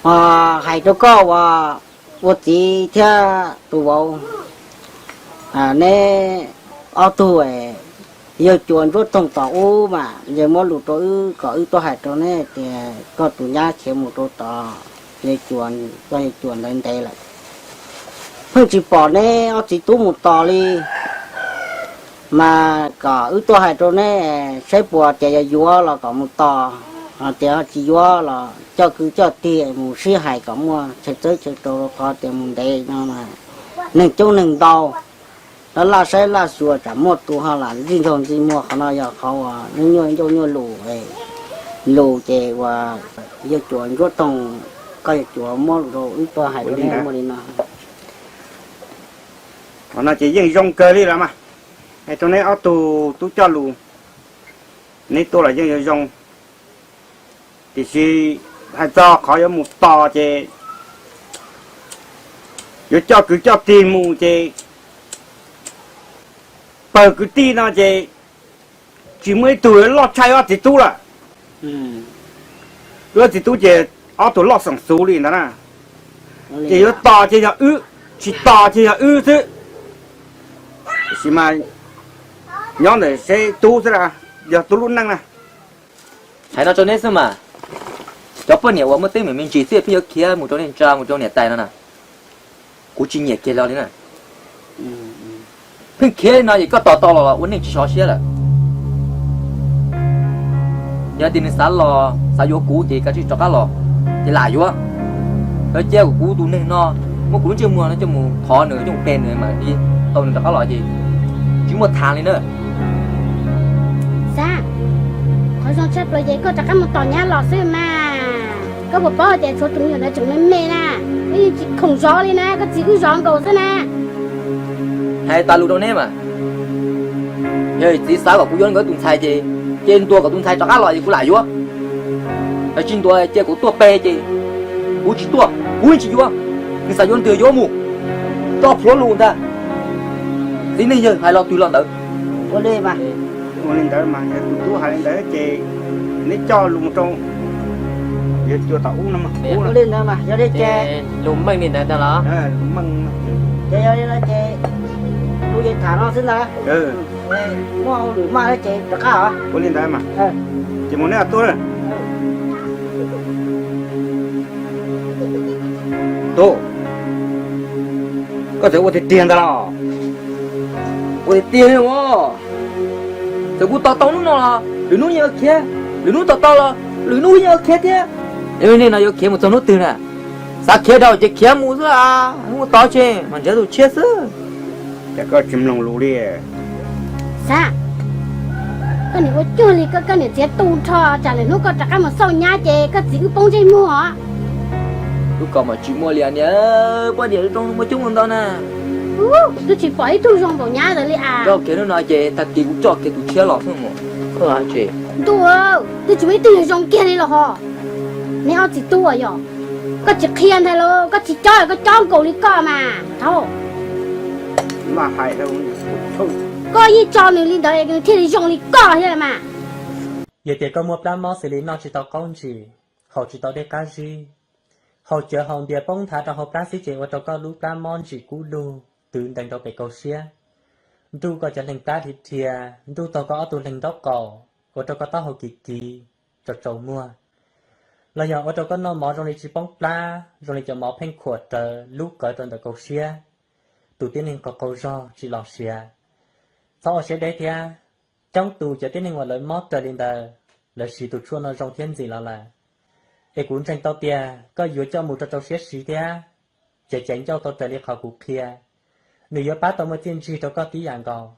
Hais rau koj uas ua txiv thiab tus vauv, neb ob tug yawg Cuas Ntsuab Toog tom ub mas yawg muab lus rau wb kom wb tuaj hais rau neb tias koj tus nyab khiav mus rau tom yawg Cuas, koj yawg Cuas ntawd ntev lawm. Pheej tsis pom neb ob txiv tub mus tos li, mas kom wb tuaj hais rau neb saib puas tias yog yuav los kom mus tos, tias tsis yuav los coj kwv coj tij mus sib hais kom muaj chaw txawb chaw rau, rau qhov tias mus ntev no mas neeg coob neeg ntau, laj laj saib laj xyuas tsam muaj tus ho lam ntxij nraug ntxij muag. Qhov no yog qhov uas nyuaj ncauj nyuaj lus, lus ces uas yawg Cuas Ntsuab Toog, koj yawg Cuas muab lus rau wb tuaj hais rau neb muaj li no. Qhov no ces yeej zoo kawg li los mas, hais rau neb ob tug tub coj lus, neb tuaj los yeej yuav zoo. Tiam sis hais txog qhov yuav mus tos ces yuav coj kwv coj tij mus ces pawg kwv tij no ces tsis muaj ib tug loj tshaj ob txiv tub lawm. Wb ob txiv tub ces ob tug loj xeem xuv li ntawd na. Ces yuav tos ces yog wb, tsis tos ces yog wb xwb. Tiam sis mas nyob ntawm seb tub xwb, yog tub lub neej na. Hais no rau neb xwb mas, cov poj niam uas muaj teeb meem me ntsis xwb pheej yuav khiav mus rau neej tsa mus rau niam tais no na, kuv tsis nyiam kiag los li na. Pheej khiav li no ces koj tos tau los los ua neej tsis sov siab lawm. Yog tias nws xav los xav yuav kuv ces kav tsij rov qab los, ces lam yuav. Lawv cia kuv tus neeg no muab kuv lub ntsej muag no coj mus thov nws coj mus pe nws mas tau nws rov qab los ces tsis muaj thav li na. Xav, qhov zoo tshaj plaws ces koj rov qab mus tos nyab los xwb mas. Koj puas paub hais tias tshuav tus me nyuam ntawd tseem me me na, wb yeej tsis khoom zov li na, koj txiv wb zov nkaus xwb na. Hais tas lus rau neb mas, yog txiv xav kom kuv yuav nkawd tus ntxhais ces cia ntuas kom tus ntxhais rov qab los ces kuv lam yuav. Yog tsis ntuas cia kuv tuaj pe ces kuv tsis tuaj, kuv yeej tsis yuav. Nws xav yuav twg yuav mus, tso plhuav lus ntag. Txiv neej yawg hais los twg los ntawd. Ua li mas, ua li ntawd mas yog tus tub hais li ntawd ces neb coj lus rau yawg Cuas tom ub no. Ua li ntawd mas yog li ces lus meej li ntawd ntag los? Ces yog li no ces kuv yeej tham no xwb ntag. Muaj hauj lwm maj ces rov qab os. Ua li ntawd mas, ces mus neb tuaj. Tub, koj txawm ua tiag tiag ntag los? Ua tiag tiag li os. Txawm kuv tos tau hnub no los lwm hnub yeej yuav khiav, lwm hnub tos tau los lwm hnub yeej yuav khiav thiab. Nej no yuav khiav mus txog hnub twg na? Xav khiav dhau ces khiav mus xwb, mus tos tseg mas nrhiav tus tshiab xwb. Cas koj tsis mloog lus li? Xav, koj nim ua cuag li koj, koj niam txiav tu nrho, tsam lwm hnub koj rov qab mus xauj nyab ces koj txiv wb poob ntsej muag os. Lub ko mas tsis muaj li niam, poj niam zoo muaj coob mus ntau na. Twb tsis pom ib tug zoo npaum nyab ntawd li as. Rau kiag hnub no ces tag kis kuv coj kiag tus tshiab los xwb mus. Ntuj, twb tsis muaj ib tug zoo kiag li los ho. Neb ob txiv tub yog, koj tsis qhia ntag los koj tsis cob, koj cob nkaus li koj mas thaum. Koj yeej tso nws li ntawd nws thiaj li zoo li koj thiab mas. Yog tias koj muaj plab mob xws li noj tsis tau qaub ntsis, haus tsis tau dej qab zib, haus cawv haus npias poob nthav rau hauv plab xwb ces ua rau koj lub plab mob ntsim kub lug twv ntees rau pem kaus siab, nruj koj cov leeg plab dhia dhia, nruj tag koj ob tug leeg nraub qaum, ua rau koj taub hau kiv kiv, tsaus tsaus muag, los yog ua rau koj noj mov zoo li tsis poob plab, zoo li cov mov pheej khuam rawv lub qawv rau ntawm kaus siab, tus tib neeg qaug qaug zog tsis los siav. Txhob ua siab deb thiab, coob tus cov tib neeg uas lawv mob raws li ntawd, lawv siv tus tshuaj no zoo thiab ntxim los lawm. Es kuv ntseeg tau tias koj yuav coj mus rau rau siab siv thiab, ces caiv ncauj tau raws li qhov kuv qhia, nws yuav pab tau muaj txiaj ntsig rau koj tib yam nkaus.